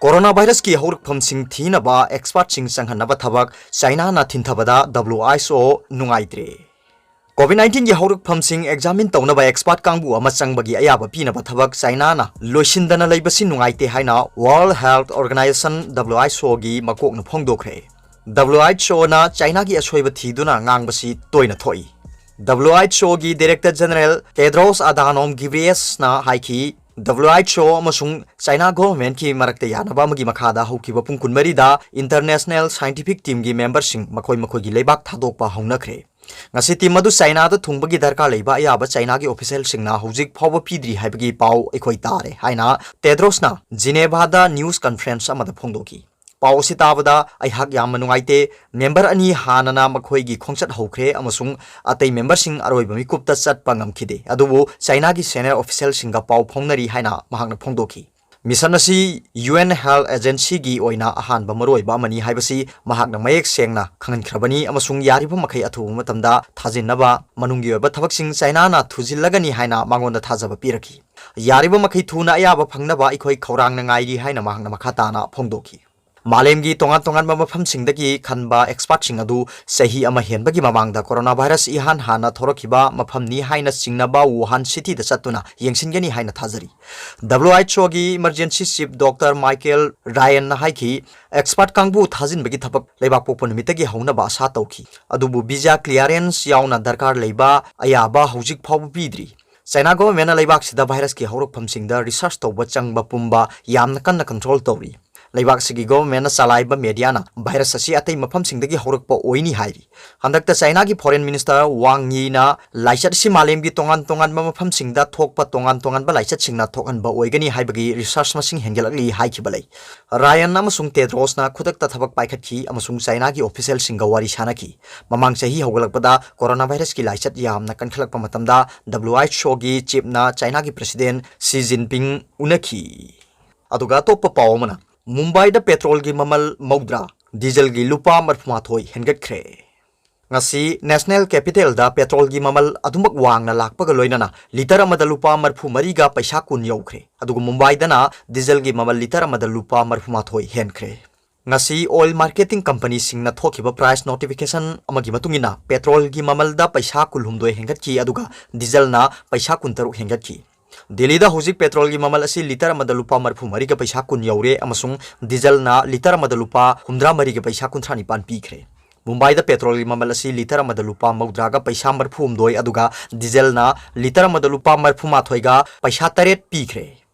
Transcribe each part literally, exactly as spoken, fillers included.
Corona virusꯀꯤ ꯍꯧꯔꯛꯐꯝꯁꯤꯡ ꯊꯤꯅꯕ expertꯁꯤꯡ ꯆꯪꯍꯟꯅꯕ ꯊꯕꯛ ꯆꯥꯏꯅꯥꯅ ꯊꯤꯟꯊꯕꯗ W H O ꯅꯨꯡꯉꯥꯏꯇ꯭ꯔꯦ꯫ COVID nineteenꯒꯤ ꯍꯧꯔꯛꯐꯝꯁꯤꯡ examine ꯇꯧꯅꯕ expert ꯀꯥꯡꯕꯨ ꯑꯃ ꯆꯪꯕꯒꯤ ꯑꯌꯥꯕ ꯄꯤꯅꯕ ꯊꯕꯛ ꯆꯥꯏꯅꯥꯅ ꯂꯣꯏꯁꯤꯟꯗꯅ ꯂꯩꯕꯁꯤ ꯅꯨꯡꯉꯥꯏꯇꯦ ꯍꯥꯏꯅ World Health Organization, W H O ꯒꯤ ꯃꯀꯣꯛꯅ ꯐꯣꯡꯗꯣꯛꯈ꯭ꯔꯦ꯫ W H O ꯅ ꯆꯥꯏꯅꯥꯒꯤ ꯑꯁꯣꯏꯕ ꯊꯤꯗꯨꯅ ꯉꯥꯡꯕꯁꯤ ꯇꯣꯏꯅ ꯊꯣꯛꯏ꯫ W H O ꯒꯤ Director General Tedros Adhanom Ghebreyesusꯅ ꯍꯥꯏꯈꯤ, W H O ꯑꯃꯁꯨꯡ ꯆꯥꯏꯅꯥ governmentꯀꯤ ꯃꯔꯛꯇ ꯌꯥꯅꯕ ꯑꯃꯒꯤ ꯃꯈꯥꯗ ꯍꯧꯈꯤꯕ ꯄꯨꯡ ꯀꯨꯟꯃꯔꯤꯗ international scientific teamꯒꯤ memberꯁꯤꯡ ꯃꯈꯣꯏ ꯃꯈꯣꯏꯒꯤ ꯂꯩꯕꯥꯛ ꯊꯥꯗꯣꯛꯄ ꯍꯧꯅꯈ꯭ꯔꯦ꯫ ꯉꯁꯤ team ꯑꯗꯨ ꯆꯥꯏꯅꯥꯗ ꯊꯨꯡꯕꯒꯤ ꯗꯔꯀꯥꯔ ꯂꯩꯕ ꯑꯌꯥꯕ ꯆꯥꯏꯅꯥꯒꯤ officialꯁꯤꯡꯅ ꯍꯧꯖꯤꯛ ꯐꯥꯎꯕ ꯄꯤꯗ꯭ꯔꯤ ꯍꯥꯏꯕꯒꯤ ꯄꯥꯎ ꯑꯩꯈꯣꯏ ꯇꯥꯔꯦ ꯍꯥꯏꯅ Tedrosꯅ Genevaꯗ news conference ꯑꯃꯗ ꯐꯣꯡꯗꯣꯛꯈꯤ꯫ ꯄꯥꯎ ꯑꯁꯤ ꯇꯥꯕꯗ ꯑꯩꯍꯥꯛ ꯌꯥꯝꯅ ꯅꯨꯡꯉꯥꯏꯇꯦ꯫ Member ꯑꯅꯤ ꯍꯥꯟꯅꯅ ꯃꯈꯣꯏꯒꯤ ꯈꯣꯡꯆꯠ ꯍꯧꯈ꯭ꯔꯦ ꯑꯃꯁꯨꯡ ꯑꯇꯩ memberꯁꯤꯡ ꯑꯔꯣꯏꯕ ꯃꯤꯀꯨꯞꯇ ꯆꯠꯄ ꯉꯝꯈꯤꯗꯦ꯫ ꯑꯗꯨꯕꯨ ꯆꯥꯏꯅꯥꯒꯤ senior officialꯁꯤꯡꯒ ꯄꯥꯎ ꯐꯥꯎꯅꯔꯤ ꯍꯥꯏꯅ ꯃꯍꯥꯛꯅ ꯐꯣꯡꯗꯣꯛꯈꯤ꯫ Mission ꯑꯁꯤ U N Health Agencyꯒꯤ ꯑꯣꯏꯅ ꯑꯍꯥꯟꯕ ꯃꯔꯨꯑꯣꯏꯕ ꯑꯃꯅꯤ ꯍꯥꯏꯕꯁꯤ ꯃꯍꯥꯛꯅ ꯃꯌꯦꯛ ꯁꯦꯡꯅ ꯈꯪꯍꯟꯈ꯭ꯔꯕꯅꯤ ꯑꯃꯁꯨꯡ ꯌꯥꯔꯤꯕ ꯃꯈꯩ ꯑꯊꯨꯕ ꯃꯇꯝꯗ ꯊꯥꯖꯤꯟꯅꯕ ꯃꯅꯨꯡꯒꯤ ꯑꯣꯏꯕ ꯊꯕꯛꯁꯤꯡ ꯆꯥꯏꯅꯥꯅ ꯊꯨꯖꯤꯜꯂꯒꯅꯤ ꯍꯥꯏꯅ ꯃꯉꯣꯟꯗ ꯊꯥꯖꯕ ꯄꯤꯔꯛꯈꯤ꯫ ꯌꯥꯔꯤꯕ ꯃꯈꯩ ꯊꯨꯅ ꯑꯌꯥꯕ ꯐꯪꯅꯕ ꯑꯩꯈꯣꯏ ꯈꯧꯔꯥꯡꯅ ꯉꯥꯏꯔꯤ ꯍꯥꯏꯅ ꯃꯍꯥꯛꯅ ꯃꯈꯥ ꯇꯥꯅ ꯐꯣꯡꯗꯣꯛꯈꯤ꯫ ꯃꯥꯂꯦꯝꯒꯤ ꯇꯣꯉꯥꯟ ꯇꯣꯉꯥꯟꯕ ꯃꯐꯝꯁꯤꯡꯗꯒꯤ ꯈꯟꯕ expertꯁꯤꯡ ꯑꯗꯨ ꯆꯍꯤ ꯑꯃ ꯍꯦꯟꯕꯒꯤ ꯃꯃꯥꯡꯗ corona virus ꯏꯍꯥꯟ ꯍꯥꯟꯅ ꯊꯣꯔꯛꯈꯤꯕ ꯃꯐꯝꯅꯤ ꯍꯥꯏꯅ ꯆꯤꯡꯅꯕ Wuhan cityꯗ ꯆꯠꯇꯨꯅ ꯌꯦꯡꯁꯤꯟꯒꯅꯤ ꯍꯥꯏꯅ ꯊꯥꯖꯔꯤ꯫ W H O ꯒꯤ emergency chief Doctor Michael Ryanꯅ ꯍꯥꯏꯈꯤ, expert ꯀꯥꯡꯕꯨ ꯊꯥꯖꯤꯟꯕꯒꯤ ꯊꯕꯛ ꯂꯩꯕꯥꯛ ꯄꯣꯛꯄ ꯅꯨꯃꯤꯠꯇꯒꯤ ꯍꯧꯅꯕ ꯑꯁꯥ ꯇꯧꯈꯤ, ꯑꯗꯨꯕꯨ visa clearance ꯌꯥꯎꯅ ꯗꯔꯀꯥꯔ ꯂꯩꯕ ꯑꯌꯥꯕ ꯍꯧꯖꯤꯛ ꯐꯥꯎꯕ ꯄꯤꯗ꯭ꯔꯤ꯫ ꯆꯥꯏꯅꯥ governmentꯅ ꯂꯩꯕꯥꯛꯁꯤꯗ virusꯀꯤ ꯍꯧꯔꯛꯐꯝꯁꯤꯡꯗ research ꯇꯧꯕ ꯆꯪꯕ ꯄꯨꯝꯕ ꯌꯥꯝꯅ ꯀꯟꯅ control ꯇꯧꯔꯤ꯫ ꯂꯩꯕꯥꯛꯁꯤꯒꯤ governmentꯅ ꯆꯂꯥꯏꯕ mediaꯅ virus ꯑꯁꯤ ꯑꯇꯩ ꯃꯐꯝꯁꯤꯡꯗꯒꯤ ꯍꯧꯔꯛꯄ ꯑꯣꯏꯅꯤ ꯍꯥꯏꯔꯤ꯫ ꯍꯟꯗꯛꯇ ꯆꯥꯏꯅꯥꯒꯤ foreign minister Wang Yiꯅ ꯂꯥꯏꯆꯠ ꯑꯁꯤ ꯃꯥꯂꯦꯝꯒꯤ ꯇꯣꯉꯥꯟ ꯇꯣꯉꯥꯟꯕ ꯃꯐꯝꯁꯤꯡꯗ ꯊꯣꯛꯄ ꯇꯣꯉꯥꯟ ꯇꯣꯉꯥꯟꯕ ꯂꯥꯏꯆꯠꯁꯤꯡꯅ ꯊꯣꯛꯍꯟꯕ ꯑꯣꯏꯒꯅꯤ ꯍꯥꯏꯕꯒꯤ research ꯃꯁꯤꯡ ꯍꯦꯟꯒꯠꯂꯛꯂꯤ ꯍꯥꯏꯈꯤꯕ ꯂꯩ꯫ Ryan ꯑꯃꯁꯨꯡ Tedrosꯅ ꯈꯨꯗꯛꯇ ꯊꯕꯛ ꯄꯥꯏꯈꯠꯈꯤ ꯑꯃꯁꯨꯡ ꯆꯥꯏꯅꯥꯒꯤ officialꯁꯤꯡꯒ ꯋꯥꯔꯤ ꯁꯥꯅꯈꯤ꯫ ꯃꯃꯥꯡ ꯆꯍꯤ ꯍꯧꯒꯠꯂꯛꯄꯗ corona virusꯀꯤ ꯂꯥꯏꯆꯠ ꯌꯥꯝꯅ ꯀꯟꯈꯠꯂꯛꯄ ꯃꯇꯝꯗ W H Oꯒꯤ chiefꯅ ꯆꯥꯏꯅꯥꯒꯤ president Xi Jinping ꯎꯅꯈꯤ꯫ ꯑꯗꯨꯒ ꯑꯇꯣꯞꯄ ꯄꯥꯎ ꯑꯃꯅ, ꯃꯨꯝꯕꯥꯏꯗ petrolꯒꯤ ꯃꯃꯜ ꯃꯧꯗ꯭ꯔꯥ, dieselꯒꯤ ꯂꯨꯄꯥ ꯃꯔꯐꯨꯃꯥꯊꯣꯏ ꯍꯦꯟꯒꯠꯈ꯭ꯔꯦ꯫ ꯉꯁꯤ ꯅꯦꯁꯅꯦꯜ ꯀꯦꯄꯤꯇꯦꯜꯗ ꯄꯦꯇ꯭ꯔꯣꯜꯒꯤ ꯃꯃꯜ ꯑꯗꯨꯃꯛ ꯋꯥꯡꯅ ꯂꯥꯛꯄꯒ ꯂꯣꯏꯅꯅ ꯂꯤꯇꯔ ꯑꯃꯗ ꯂꯨꯄꯥ ꯃꯔꯤꯐꯨ ꯃꯔꯤꯒ ꯄꯩꯁꯥ ꯀꯨꯟ ꯌꯧꯈ꯭ꯔꯦ꯫ ꯑꯗꯨꯒ ꯃꯨꯝꯕꯥꯏꯗꯅ ꯗꯤꯖꯜꯒꯤ ꯃꯃꯜ ꯂꯤꯇꯔ ꯑꯃꯗ ꯂꯨꯄꯥ ꯃꯔꯤꯐꯨ ꯃꯥꯊꯣꯏ ꯍꯦꯟꯈ꯭ꯔꯦ꯫ ꯉꯁꯤ ꯑꯣꯏꯜ ꯃꯥꯔꯀꯦꯇꯤꯡ ꯀꯝꯄꯅꯤꯁꯤꯡꯅ ꯊꯣꯛꯈꯤꯕ ꯄ꯭ꯔꯥꯏꯁ ꯅꯣꯇꯤꯐꯤꯀꯦꯁꯟ ꯑꯃꯒꯤ ꯃꯇꯨꯡ ꯏꯟꯅ ꯄꯦꯇ꯭ꯔꯣꯜꯒꯤ ꯃꯃꯜꯗ ꯄꯩꯁꯥ ꯀꯨꯟꯍꯨꯝꯗꯣꯏ ꯍꯦꯟꯒꯠꯈꯤ, ꯑꯗꯨꯒ ꯗꯤꯖꯜꯅ ꯄꯩꯁꯥ ꯀꯨꯟꯇꯔꯨꯛ ꯍꯦꯟꯒꯠꯈꯤ꯫ ꯗꯤꯜꯂꯤꯗ ꯍꯧꯖꯤꯛ ꯄꯦꯇ꯭ꯔꯣꯜꯒꯤ ꯃꯃꯜ ꯑꯁꯤ ꯂꯤꯇꯔ ꯑꯃꯗ ꯂꯨꯄꯥ ꯃꯔꯤꯐꯨ ꯃꯔꯤꯒ ꯄꯩꯁꯥ ꯀꯨꯟ ꯌꯧꯔꯦ, ꯑꯃꯁꯨꯡ ꯗꯤꯖꯜꯅ ꯂꯤꯇꯔ ꯑꯃꯗ ꯂꯨꯄꯥ ꯍꯨꯝꯗ꯭ꯔꯥ ꯃꯔꯤꯒ ꯄꯩꯁꯥ ꯀꯨꯟꯊ꯭ꯔꯥ ꯅꯤꯄꯥꯟ ꯄꯤꯈ꯭ꯔꯦ꯫ ꯃꯨꯝꯕꯥꯏꯗ ꯄꯦꯇ꯭ꯔꯣꯜꯒꯤ ꯃꯃꯜ ꯑꯁꯤ ꯂꯤꯇꯔ ꯑꯃꯗ ꯂꯨꯄꯥ ꯃꯧꯗ꯭ꯔꯥꯒ ꯄꯩꯁꯥ ꯃꯔꯤꯐꯨ ꯍꯨꯝꯗꯣꯏ, ꯑꯗꯨꯒ ꯗꯤꯖꯜꯅ ꯂꯤꯇꯔ ꯑꯃꯗ ꯂꯨꯄꯥ ꯃꯔꯤꯐꯨ ꯃꯥꯊꯣꯏꯒ ꯄꯩꯁꯥ ꯇꯔꯦꯠ ꯄꯤꯈ꯭ꯔꯦ꯫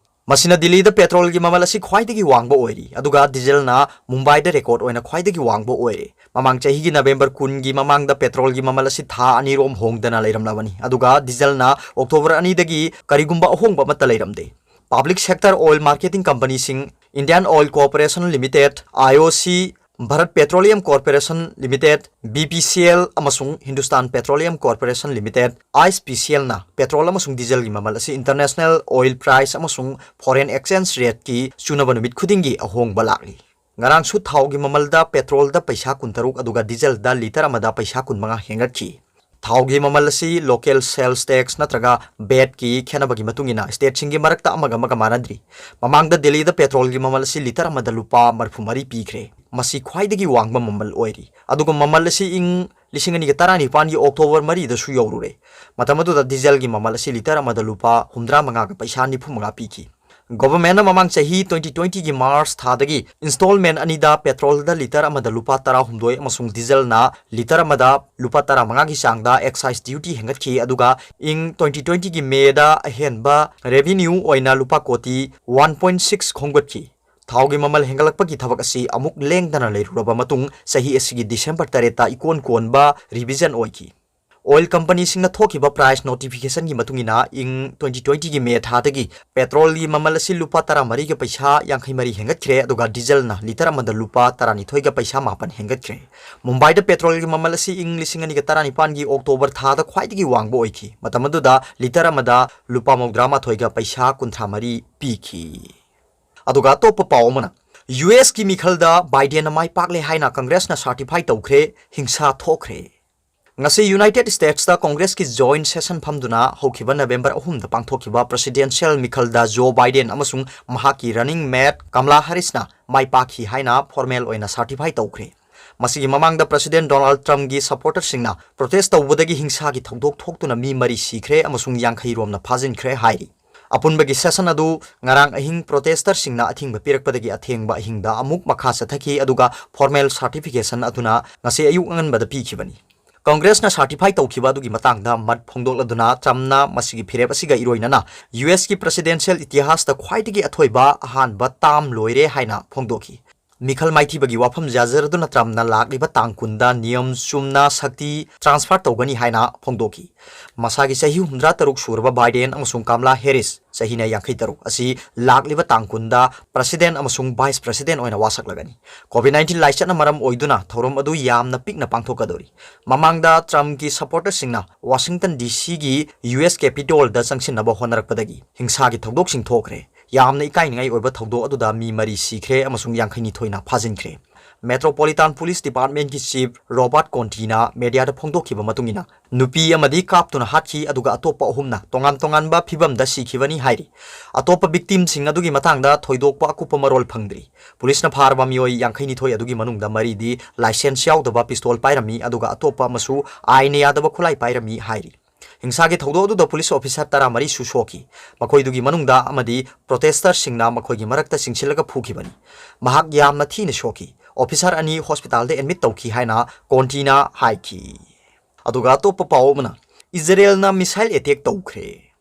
ꯃꯁꯤꯅ ꯗꯤꯜꯂꯤꯗ ꯄꯦꯇ꯭ꯔꯣꯜꯒꯤ ꯃꯃꯜ ꯑꯁꯤ ꯈ꯭ꯋꯥꯏꯗꯒꯤ ꯋꯥꯡꯕ ꯑꯣꯏꯔꯤ, ꯑꯗꯨꯒ ꯗꯤꯖꯜꯅ ꯃꯨꯝꯕꯥꯏꯗ ꯔꯦꯀꯣꯔꯗ ꯑꯣꯏꯅ ꯈ꯭ꯋꯥꯏꯗꯒꯤ ꯋꯥꯡꯕ ꯑꯣꯏꯔꯦ꯫ ꯃꯃꯥꯡ ꯆꯍꯤꯒꯤ ꯅꯕꯦꯝꯕꯔ ꯀꯨꯟꯒꯤ ꯃꯃꯥꯡꯗ ꯄꯦꯇ꯭ꯔꯣꯜꯒꯤ ꯃꯃꯜ ꯑꯁꯤ ꯊꯥ ꯑꯅꯤꯔꯣꯝ ꯍꯣꯡꯗꯅ ꯂꯩꯔꯝꯂꯕꯅꯤ, ꯑꯗꯨꯒ ꯗꯤꯖꯜꯅ ꯑꯣꯛꯇꯣꯕꯔ ꯑꯅꯤꯗꯒꯤ ꯀꯔꯤꯒꯨꯝꯕ ꯑꯍꯣꯡꯕ ꯑꯃꯠꯇ ꯂꯩꯔꯝꯗꯦ꯫ ꯄꯕ꯭ꯂꯤꯛ ꯁꯦꯛꯇꯔ ꯑꯣꯏꯜ ꯃꯥꯔꯀꯦꯇꯤꯡ ꯀꯝꯄꯅꯤꯁꯤꯡ, Indian oil corporation limited, I O C, Bharat petroleum corporation limited, B P C L, ꯑꯃꯁꯨꯡ Hindustan petroleum corporation limited, I P C ꯑꯦꯜꯅ ꯄꯦꯇ꯭ꯔꯣꯜ ꯑꯃꯁꯨꯡ ꯗꯤꯖꯜꯒꯤ ꯃꯃꯜ ꯑꯁꯤ ꯏꯟꯇꯔꯅꯦꯁꯅꯦꯜ ꯑꯣꯏꯜ ꯄ꯭ꯔꯥꯏꯁ ꯑꯃꯁꯨꯡ ꯐꯣꯔꯦꯟ ꯑꯦꯛꯁꯆꯦꯟꯖ ꯔꯦꯠꯀꯤ ꯆꯨꯅꯕ ꯅꯨꯃꯤꯠ ꯈꯨꯗꯤꯡꯒꯤ ꯑꯍꯣꯡꯕ ꯂꯥꯛꯂꯤ꯫ ꯉꯔꯥꯡꯁꯨ ꯊꯥꯎꯒꯤ ꯃꯃꯜꯗ ꯄꯦꯇ꯭ꯔꯣꯜꯗ ꯄꯩꯁꯥ ꯀꯨꯟꯇꯔꯨꯛ, ꯑꯗꯨꯒ ꯗꯤꯖꯜꯗ ꯂꯤꯇꯔ ꯑꯃꯗ ꯄꯩꯁꯥ ꯀꯨꯟꯃꯉꯥ ꯍꯦꯟꯒꯠꯈꯤ꯫ ꯊꯥꯎꯒꯤ ꯃꯃꯜ ꯑꯁꯤ ꯂꯣꯀꯦꯜ ꯁꯦꯜꯁ ꯇꯦꯛꯁ ꯅꯠꯇ꯭ꯔꯒ ꯚꯦꯠꯀꯤ ꯈꯦꯠꯅꯕꯒꯤ ꯃꯇꯨꯡ ꯏꯟꯅ ꯁ꯭ꯇꯦꯠꯁꯤꯡꯒꯤ ꯃꯔꯛꯇ ꯑꯃꯒ ꯑꯃꯒ ꯃꯥꯟꯅꯗ꯭ꯔꯤ꯫ ꯃꯃꯥꯡꯗ ꯗꯤꯜꯂꯤꯗ ꯄꯦꯇ꯭ꯔꯣꯜꯒꯤ ꯃꯃꯜ ꯑꯁꯤ ꯂꯤꯇꯔ ꯑꯃꯗ ꯂꯨꯄꯥ ꯃꯔꯤꯐꯨ ꯃꯔꯤ ꯄꯤꯈ꯭ꯔꯦ꯫ ꯃꯁꯤ ꯈ꯭ꯋꯥꯏꯗꯒꯤ ꯋꯥꯡꯕ ꯃꯃꯜ ꯑꯣꯏꯔꯤ꯫ ꯑꯗꯨꯒ ꯃꯃꯜ ꯑꯁꯤ ꯏꯪ ꯂꯤꯁꯤꯡ ꯑꯅꯤꯒ ꯇꯔꯥꯅꯤꯄꯥꯟꯒꯤ ꯑꯣꯛꯇꯣꯕꯔ ꯃꯔꯤꯗꯁꯨ ꯌꯧꯔꯨꯔꯦ꯫ ꯃꯇꯝ ꯑꯗꯨꯗ ꯗꯤꯖꯜꯒꯤ ꯃꯃꯜ ꯑꯁꯤ ꯂꯤꯇꯔ ꯑꯃꯗ ꯂꯨꯄꯥ ꯍꯨꯝꯗ꯭ꯔꯥ ꯃꯉꯥꯒ ꯄꯩꯁꯥ ꯅꯤꯐꯨ ꯃꯉꯥ ꯄꯤꯈꯤ꯫ ꯒꯣꯚꯔꯟꯃꯦꯟꯠꯅ ꯃꯃꯥꯡ ꯆꯍꯤ ꯇ꯭ꯋꯦꯟꯇꯤ ꯇ꯭ꯋꯦꯟꯇꯤꯒꯤ ꯃꯥꯔꯆ ꯊꯥꯗꯒꯤ ꯏꯟꯁꯇꯣꯜꯃꯦꯟꯠ ꯑꯅꯤꯗ ꯄꯦꯇ꯭ꯔꯣꯜꯗ ꯂꯤꯇꯔ ꯑꯃꯗ ꯂꯨꯄꯥ ꯇꯔꯥꯍꯨꯝꯗꯣꯏ ꯑꯃꯁꯨꯡ ꯗꯤꯖꯜꯅ ꯂꯤꯇꯔ ꯑꯃꯗ ꯂꯨꯄꯥ ꯇꯔꯥꯃꯉꯥꯒꯤ ꯆꯥꯡꯗ ꯑꯦꯛꯁꯥꯏꯖ ꯗ꯭ꯌꯨꯇꯤ ꯍꯦꯟꯒꯠꯈꯤ, ꯑꯗꯨꯒ ꯏꯪ ꯇ꯭ꯋꯦꯟꯇꯤ ꯇ꯭ꯋꯦꯟꯇꯤꯒꯤ ꯃꯦꯗ ꯑꯍꯦꯟꯕ ꯔꯦꯚꯤꯅ꯭ꯌꯨ ꯑꯣꯏꯅ ꯂꯨꯄꯥ ꯀꯣꯇꯤ ꯋꯥꯟ ꯄꯣꯏꯟꯠ ꯁꯤꯛꯁ ꯈꯣꯝꯒꯠꯈꯤ꯫ ꯊꯥꯎꯒꯤ ꯃꯃꯜ ꯍꯦꯟꯒꯠꯂꯛꯄꯒꯤ ꯊꯕꯛ ꯑꯁꯤ ꯑꯃꯨꯛ ꯂꯦꯡꯗꯅ ꯂꯩꯔꯨꯔꯕ ꯃꯇꯨꯡ, ꯆꯍꯤ ꯑꯁꯤꯒꯤ ꯗꯤꯁꯦꯝꯕꯔ ꯇꯔꯦꯠꯇ ꯏꯀꯣꯟ ꯀꯣꯟꯕ ꯔꯤꯚꯤꯖꯟ ꯑꯣꯏꯈꯤ꯫ ꯑꯣꯏꯜ ꯀꯝꯄꯅꯤꯁꯤꯡꯅ ꯊꯣꯛꯈꯤꯕ ꯄ꯭ꯔꯥꯏꯁ ꯅꯣꯇꯤꯐꯤꯀꯦꯁꯟꯒꯤ ꯃꯇꯨꯡ ꯏꯟꯅ, ꯏꯪ ꯇ꯭ꯋꯦꯟꯇꯤ ꯇ꯭ꯋꯦꯟꯇꯤꯒꯤ ꯃꯦ ꯊꯥꯗꯒꯤ ꯄꯦꯇ꯭ꯔꯣꯜꯒꯤ ꯃꯃꯜ ꯑꯁꯤ ꯂꯨꯄꯥ ꯇꯔꯥꯃꯔꯤꯒ ꯄꯩꯁꯥ ꯌꯥꯡꯈꯩ ꯃꯔꯤ ꯍꯦꯟꯒꯠꯈ꯭ꯔꯦ, ꯑꯗꯨꯒ ꯗꯤꯖꯜꯅ ꯂꯤꯇꯔ ꯑꯃꯗ ꯂꯨꯄꯥ ꯇꯔꯥꯅꯤꯊꯣꯏꯒ ꯄꯩꯁꯥ ꯃꯥꯄꯟ ꯍꯦꯟꯒꯠꯈ꯭ꯔꯦ꯫ ꯃꯨꯝꯕꯥꯏꯗ ꯄꯦꯇ꯭ꯔꯣꯜꯒꯤ ꯃꯃꯜ ꯑꯁꯤ ꯏꯪ ꯂꯤꯁꯤꯡ ꯑꯅꯤꯒ ꯇꯔꯥꯅꯤꯄꯥꯟꯒꯤ ꯑꯣꯛꯇꯣꯕꯔ ꯊꯥꯗ ꯈ꯭ꯋꯥꯏꯗꯒꯤ ꯋꯥꯡꯕ ꯑꯣꯏꯈꯤ꯫ ꯃꯇꯝ ꯑꯗꯨꯗ ꯂꯤꯇꯔ ꯑꯃꯗ ꯂꯨꯄꯥ ꯃꯧꯗ꯭ꯔꯥ ꯃꯥꯊꯣꯏꯒ ꯄꯩꯁꯥ ꯀꯨꯟꯊ꯭ꯔꯥ ꯃꯔꯤ ꯄꯤꯈꯤ꯫ ꯑꯗꯨꯒ ꯑꯇꯣꯞꯄ ꯄꯥꯎ ꯑꯃꯅ, ꯌꯨ ꯑꯦꯁꯀꯤ ꯃꯤꯈꯜꯗ ꯕꯥꯏꯗꯦꯟꯅ ꯃꯥꯏ ꯄꯥꯛꯂꯦ ꯍꯥꯏꯅ ꯀꯪꯒ꯭ꯔꯦꯁꯅ ꯁꯥꯔꯇꯤꯐꯥꯏ ꯇꯧꯈ꯭ꯔꯦ, ꯍꯤꯡꯁꯥ ꯊꯣꯛꯈ꯭ꯔꯦ꯫ ꯉꯁꯤ United States ꯇ Congress ꯀꯤ joint session ꯐꯝꯗꯨꯅ ꯍꯧꯈꯤꯕ November ꯑꯍꯨꯝꯗ ꯄꯥꯡꯊꯣꯛꯈꯤꯕ presidential ꯃꯤꯈꯜꯗ Joe Biden ꯑꯃꯁꯨꯡ ꯃꯍꯥꯛꯀꯤ running mate Kamala Harris ꯅ ꯃꯥꯏ ꯄꯥꯛꯈꯤ ꯍꯥꯏꯅ formal ꯑꯣꯏꯅ certify ꯇꯧꯈ꯭ꯔꯦ꯫ ꯃꯁꯤꯒꯤ ꯃꯃꯥꯡꯗ President Donald Trump ꯀꯤ supporter ꯁꯤꯡꯅ protest ꯇꯧꯕꯗꯒꯤ ꯍꯤꯡꯁꯥꯒꯤ ꯊꯧꯗꯣꯛ ꯊꯣꯛꯇꯨꯅ ꯃꯤ ꯃꯔꯤ ꯁꯤꯈ꯭ꯔꯦ ꯑꯃꯁꯨꯡ ꯌꯥꯡꯈꯩ ꯔꯣꯝꯅ ꯐꯥꯖꯤꯟꯈ꯭ꯔꯦ ꯍꯥꯏꯔꯤ꯫ ꯑꯄꯨꯟꯕꯒꯤ session ꯑꯗꯨ ꯉꯔꯥꯡ ꯑꯍꯤꯡ protester ꯁꯤꯡꯅ ꯑꯊꯤꯡꯕ ꯄꯤꯔꯛꯄꯗꯒꯤ ꯑꯊꯦꯡꯕ ꯑꯍꯤꯡꯗ ꯑꯃꯨꯛ ꯃꯈꯥ ꯆꯠꯊꯈꯤ, ꯑꯗꯨꯒ formal certification ꯑꯗꯨꯅ ꯉꯁꯤ ꯑꯌꯨꯛ ꯑꯉꯟꯕꯗ ꯄꯤꯈꯤꯕꯅꯤ꯫ Congress ꯅ certify ꯇꯧꯈꯤꯕ ꯑꯗꯨꯒꯤ ꯃꯇꯥꯡꯗ ꯃꯠ ꯐꯣꯡꯗꯣꯛꯂꯗꯨꯅ Trump ꯅ ꯃꯁꯤꯒꯤ ꯐꯤꯔꯦꯞ ꯑꯁꯤꯒ ꯏꯔꯣꯏꯅꯅ U S ꯀꯤ presidential ꯏꯇꯤꯍꯥꯁꯇ ꯈ꯭ꯋꯥꯏꯗꯒꯤ ꯑꯊꯣꯏꯕ ꯑꯍꯥꯟꯕ term ꯂꯣꯏꯔꯦ ꯍꯥꯏꯅ ꯐꯣꯡꯗꯣꯛꯈꯤ꯫ ꯃꯤꯈꯜ ꯃꯥꯏꯊꯤꯕꯒꯤ ꯋꯥꯐꯝ ꯌꯥꯖꯔꯗꯨꯅ Trump ꯅ ꯂꯥꯛꯂꯤꯕ ꯇꯥꯡ ꯀꯨꯟꯗ ꯅꯤꯌꯝ ꯆꯨꯝꯅ ꯁꯛꯇꯤ transfer ꯇꯧꯒꯅꯤ ꯍꯥꯏꯅ ꯐꯣꯡꯗꯣꯛꯈꯤ꯫ ꯃꯁꯥꯒꯤ ꯆꯍꯤ ꯍꯨꯝꯗ꯭ꯔꯥ ꯇꯔꯨꯛ ꯁꯨꯔꯕ Biden ꯑꯃꯁꯨꯡ Kamala Harris, ꯆꯍꯤꯅ ꯌꯥꯡꯈꯩ ꯇꯔꯨꯛ, ꯑꯁꯤ ꯂꯥꯛꯂꯤꯕ ꯇꯥꯡ ꯀꯨꯟꯗ president ꯑꯃꯁꯨꯡ vice president ꯑꯣꯏꯅ ꯋꯥꯁꯛꯂꯒꯅꯤ꯫ COVID nineteen ꯂꯥꯏꯆꯠꯅ ꯃꯔꯝ ꯑꯣꯏꯗꯨꯅ ꯊꯧꯔꯝ ꯑꯗꯨ ꯌꯥꯝꯅ ꯄꯤꯛꯅ ꯄꯥꯡꯊꯣꯛꯀꯗꯧꯔꯤ꯫ ꯃꯃꯥꯡꯗ Trump ꯀꯤ supporter ꯁꯤꯡꯅ Washington D C ꯒꯤ U S Capitol ꯗ ꯆꯪꯁꯤꯟꯅꯕ ꯍꯣꯠꯅꯔꯛꯄꯗꯒꯤ ꯍꯤꯡꯁꯥꯒꯤ ꯊꯧꯗꯣꯛꯁꯤꯡ ꯊꯣꯛꯈ꯭ꯔꯦ꯫ ꯌꯥꯝꯅ ꯏꯀꯥꯏꯅꯤꯡꯉꯥꯏ ꯑꯣꯏꯕ ꯊꯧꯗꯣꯛ ꯑꯗꯨꯗ ꯃꯤ ꯃꯔꯤ ꯁꯤꯈ꯭ꯔꯦ ꯑꯃꯁꯨꯡ ꯌꯥꯡꯈꯩ ꯅꯤꯊꯣꯏꯅ ꯐꯥꯖꯤꯟꯈ꯭ꯔꯦ꯫ Metropolitan Police Department ꯀꯤ chief Robert Conti ꯅ media ꯗ ꯐꯣꯡꯗꯣꯛꯈꯤꯕ ꯃꯇꯨꯡ ꯏꯟꯅ, ꯅꯨꯄꯤ ꯑꯃꯗꯤ ꯀꯥꯞꯇꯨꯅ ꯍꯥꯠꯈꯤ, ꯑꯗꯨꯒ ꯑꯇꯣꯞꯄ ꯑꯍꯨꯝꯅ ꯇꯣꯉꯥꯟ ꯇꯣꯉꯥꯟꯕ ꯐꯤꯚꯝꯗ ꯁꯤꯈꯤꯕꯅꯤ ꯍꯥꯏꯔꯤ꯫ ꯑꯇꯣꯞꯄ victim ꯁꯤꯡ ꯑꯗꯨꯒꯤ ꯃꯇꯥꯡꯗ ꯊꯣꯏꯗꯣꯛꯄ ꯑꯀꯨꯞꯄ ꯃꯔꯣꯜ ꯐꯪꯗ꯭ꯔꯤ꯫ Police ꯅ ꯐꯥꯔꯕ ꯃꯤꯑꯣꯏ ꯌꯥꯡꯈꯩ ꯅꯤꯊꯣꯏ ꯑꯗꯨꯒꯤ ꯃꯅꯨꯡꯗ ꯃꯔꯤꯗꯤ license ꯌꯥꯎꯗꯕ pistol ꯄꯥꯏꯔꯝꯃꯤ, ꯑꯗꯨꯒ ꯑꯇꯣꯞꯄ ꯑꯃꯁꯨ ꯑꯥꯏꯟꯅ ꯌꯥꯗꯕ ꯈꯨꯠꯂꯥꯏ ꯄꯥꯏꯔꯝꯃꯤ ꯍꯥꯏꯔꯤ꯫ ꯍꯤꯡꯁꯥꯒꯤ ꯊꯧꯗꯣꯛ ꯑꯗꯨꯗ police officer ꯇꯔꯥꯃꯔꯤ ꯁꯨ ꯁꯣꯛꯈꯤ, ꯃꯈꯣꯏꯗꯨꯒꯤ ꯃꯅꯨꯡꯗ ꯑꯃꯗꯤ protester ꯁꯤꯡꯅ ꯃꯈꯣꯏꯒꯤ ꯃꯔꯛꯇ ꯆꯤꯡꯁꯤꯜꯂꯒ ꯐꯨꯈꯤꯕꯅꯤ꯫ ꯃꯍꯥꯛ ꯌꯥꯝꯅ ꯊꯤꯅ ꯁꯣꯛꯈꯤ꯫ Officer ꯑꯅꯤ hospital ꯗ admit ꯇꯧꯈꯤ ꯍꯥꯏꯅ Conti ꯅ ꯍꯥꯏꯈꯤ꯫ ꯑꯗꯨꯒ ꯑꯇꯣꯞꯄ ꯄꯥꯎ ꯑꯃꯅ, ꯏꯖꯔꯦꯜꯅ missile attack ꯇꯧꯈ꯭ꯔꯦ꯫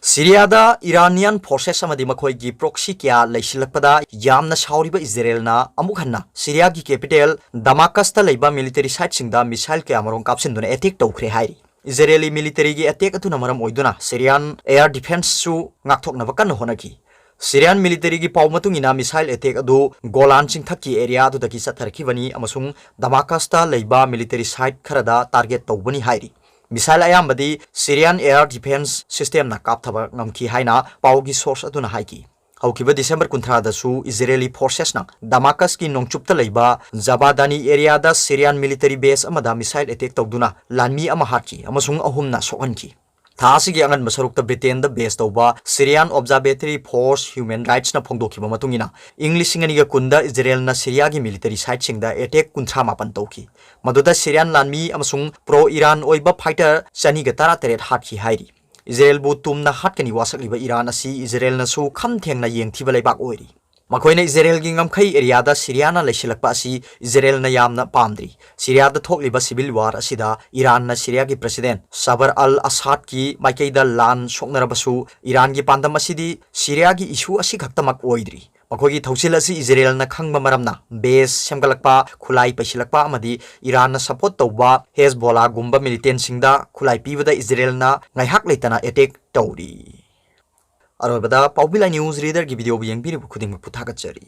ꯁꯤꯔꯤꯌꯥꯗ Iranian forces ꯑꯃꯗꯤ ꯃꯈꯣꯏꯒꯤ proxy ꯀꯌꯥ ꯂꯩꯁꯤꯜꯂꯛꯄꯗ ꯌꯥꯝꯅ ꯁꯥꯎꯔꯤꯕ ꯏꯖꯔꯦꯜꯅ ꯑꯃꯨꯛ ꯍꯟꯅ ꯁꯤꯔꯤꯌꯥꯒꯤ capital Damascus ꯇ ꯂꯩꯕ military site ꯁꯤꯡꯗ missile ꯀꯌꯥꯃꯔꯨꯝ ꯀꯥꯞꯁꯤꯟꯗꯨꯅ attack ꯇꯧꯈ꯭ꯔꯦ ꯍꯥꯏꯔꯤ꯫ ꯏꯖꯔꯦꯂꯤ military ꯒꯤ attack ꯑꯗꯨꯅ ꯃꯔꯝ ꯑꯣꯏꯗꯨꯅ Syrian air defence ꯁꯨ ꯉꯥꯛꯊꯣꯛꯅꯕ ꯀꯟꯅ ꯍꯣꯠꯅꯈꯤ꯫ Syrian military ꯒꯤ ꯄꯥꯎ ꯃꯇꯨꯡ ꯏꯟꯅ, missile attack ꯑꯗꯨ Golan ꯆꯤꯡꯊꯛꯀꯤ area ꯑꯗꯨꯗꯒꯤ ꯆꯠꯊꯔꯛꯈꯤꯕꯅꯤ ꯑꯃꯁꯨꯡ Damascus ꯇ ꯂꯩꯕ military site ꯈꯔꯗ target ꯇꯧꯕꯅꯤ ꯍꯥꯏꯔꯤ꯫ Missile ꯑꯌꯥꯝꯕꯗꯤ Syrian air defence system ꯅ ꯀꯥꯞꯊꯕ ꯉꯝꯈꯤ ꯍꯥꯏꯅ ꯄꯥꯎꯒꯤ source ꯑꯗꯨꯅ ꯍꯥꯏꯈꯤ꯫ ꯍꯧꯈꯤꯕ ꯗꯤꯁꯦꯝꯕꯔ ꯀꯨꯟꯊ꯭ꯔꯥꯗꯁꯨ ꯏꯖꯔꯦꯂꯤ ꯐꯣꯔꯁꯦꯁꯅ ꯗꯃꯥꯀꯁꯀꯤ ꯅꯣꯡꯆꯨꯞꯇ ꯂꯩꯕ ꯖꯕꯥꯗꯥꯅꯤ ꯑꯦꯔꯤꯌꯥꯗ ꯁꯤꯔꯤꯌꯥꯟ ꯃꯤꯂꯤꯇꯔꯤ ꯕꯦꯁ ꯑꯃꯗ ꯃꯤꯁꯥꯏꯜ ꯑꯦꯇꯦꯛ ꯇꯧꯗꯨꯅ ꯂꯥꯟꯃꯤ ꯑꯃ ꯍꯥꯠꯈꯤ ꯑꯃꯁꯨꯡ ꯑꯍꯨꯝꯅ ꯁꯣꯛꯍꯟꯈꯤ꯫ ꯊꯥ ꯑꯁꯤꯒꯤ ꯑꯉꯟꯕ ꯁꯔꯨꯛꯇ ꯕ꯭ꯔꯤꯇꯦꯟꯗ ꯕꯦꯁ ꯇꯧꯕ ꯁꯤꯔꯤꯌꯥꯟ ꯑꯣꯕꯖꯥꯔꯕꯦꯇꯔꯤ ꯐꯣꯔꯁ ꯍ꯭ꯌꯨꯃꯦꯟ ꯔꯥꯏꯠꯁꯅ ꯐꯣꯡꯗꯣꯛꯈꯤꯕ ꯃꯇꯨꯡ ꯏꯟꯅ, ꯏꯪ ꯂꯤꯁꯤꯡ ꯑꯅꯤꯒ ꯀꯨꯟꯗ ꯏꯖꯔꯦꯜꯅ ꯁꯤꯔꯤꯌꯥꯒꯤ ꯃꯤꯂꯤꯇꯔꯤ ꯁꯥꯏꯠꯁꯤꯡꯗ ꯑꯦꯇꯦꯛ ꯀꯨꯟꯊ꯭ꯔꯥ ꯃꯥꯄꯟ ꯇꯧꯈꯤ꯫ ꯃꯗꯨꯗ ꯁꯤꯔꯤꯌꯥꯟ ꯂꯥꯟꯃꯤ ꯑꯃꯁꯨꯡ ꯄ꯭ꯔꯣ ꯏꯔꯥꯟ ꯑꯣꯏꯕ ꯐꯥꯏꯇꯔ ꯆꯅꯤꯒ ꯇꯔꯥꯇꯔꯦꯠ ꯍꯥꯠꯈꯤ ꯍꯥꯏꯔꯤ꯫ ꯏꯖꯔꯦꯜꯕꯨ ꯇꯨꯝꯅ ꯍꯥꯠꯀꯅꯤ ꯋꯥꯁꯛꯂꯤꯕ ꯏꯔꯥꯟ ꯑꯁꯤ ꯏꯖꯔꯦꯜꯅꯁꯨ ꯈꯝ ꯊꯦꯡꯅ ꯌꯦꯡꯊꯤꯕ ꯂꯩꯕꯥꯛ ꯑꯣꯏꯔꯤ꯫ ꯃꯈꯣꯏꯅ ꯏꯖꯔꯦꯜꯒꯤ ꯉꯝꯈꯩ ꯑꯦꯔꯤꯌꯥꯗ ꯁꯤꯔꯤꯌꯥꯅ ꯂꯩꯁꯤꯜꯂꯛꯄ ꯑꯁꯤ ꯏꯖꯔꯦꯜꯅ ꯌꯥꯝꯅ ꯄꯥꯝꯗ꯭ꯔꯤ꯫ ꯁꯤꯔꯤꯌꯥꯗ ꯊꯣꯛꯂꯤꯕ ꯁꯤꯚꯤꯜ ꯋꯥꯔ ꯑꯁꯤꯗ ꯏꯔꯥꯟꯅ ꯁꯤꯔꯤꯌꯥꯒꯤ ꯄ꯭ꯔꯦꯁꯤꯗꯦꯟꯠ ꯁꯕꯔ ꯑꯜ ꯑꯁꯥꯗꯀꯤ ꯃꯥꯏꯀꯩꯗ ꯂꯥꯟ ꯁꯣꯛꯅꯔꯕꯁꯨ, ꯏꯔꯥꯟꯒꯤ ꯄꯥꯟꯗꯝ ꯑꯁꯤꯗꯤ ꯁꯤꯔꯤꯌꯥꯒꯤ ꯏꯁꯨ ꯑꯁꯤꯈꯛꯇꯃꯛ ꯑꯣꯏꯗ꯭ꯔꯤ꯫ ꯃꯈꯣꯏꯒꯤ ꯊꯧꯁꯤꯜ ꯑꯁꯤ ꯏꯖꯔꯦꯜꯅ ꯈꯪꯕ ꯃꯔꯝꯅ, ꯕꯦꯁ ꯁꯦꯝꯒꯠꯂꯛꯄ, ꯈꯨꯠꯂꯥꯏ ꯄꯩꯁꯤꯜꯂꯛꯄ ꯑꯃꯗꯤ ꯏꯔꯥꯟꯅ ꯁꯄꯣꯔꯠ ꯇꯧꯕ ꯍꯦꯖꯕꯣꯂꯥꯒꯨꯝꯕ ꯃꯤꯂꯤꯇꯦꯟꯁꯤꯡꯗ ꯈꯨꯠꯂꯥꯏ ꯄꯤꯕꯗ ꯏꯖꯔꯦꯜꯅ ꯉꯥꯏꯍꯥꯛ ꯂꯩꯇꯅ ꯑꯦꯇꯦꯛ ꯇꯧꯔꯤ꯫ ꯑꯔꯣꯏꯕꯗ ꯄꯥꯎꯕꯤ ꯂꯥꯏ ꯅ꯭ꯌꯨꯁ ꯔꯤꯗꯔꯒꯤ ꯚꯤꯗꯤꯑꯣꯕꯨ ꯌꯦꯡꯕꯤꯔꯤꯕ ꯈꯨꯗꯤꯡꯃꯛꯄꯨ ꯊꯥꯒꯠꯆꯔꯤ꯫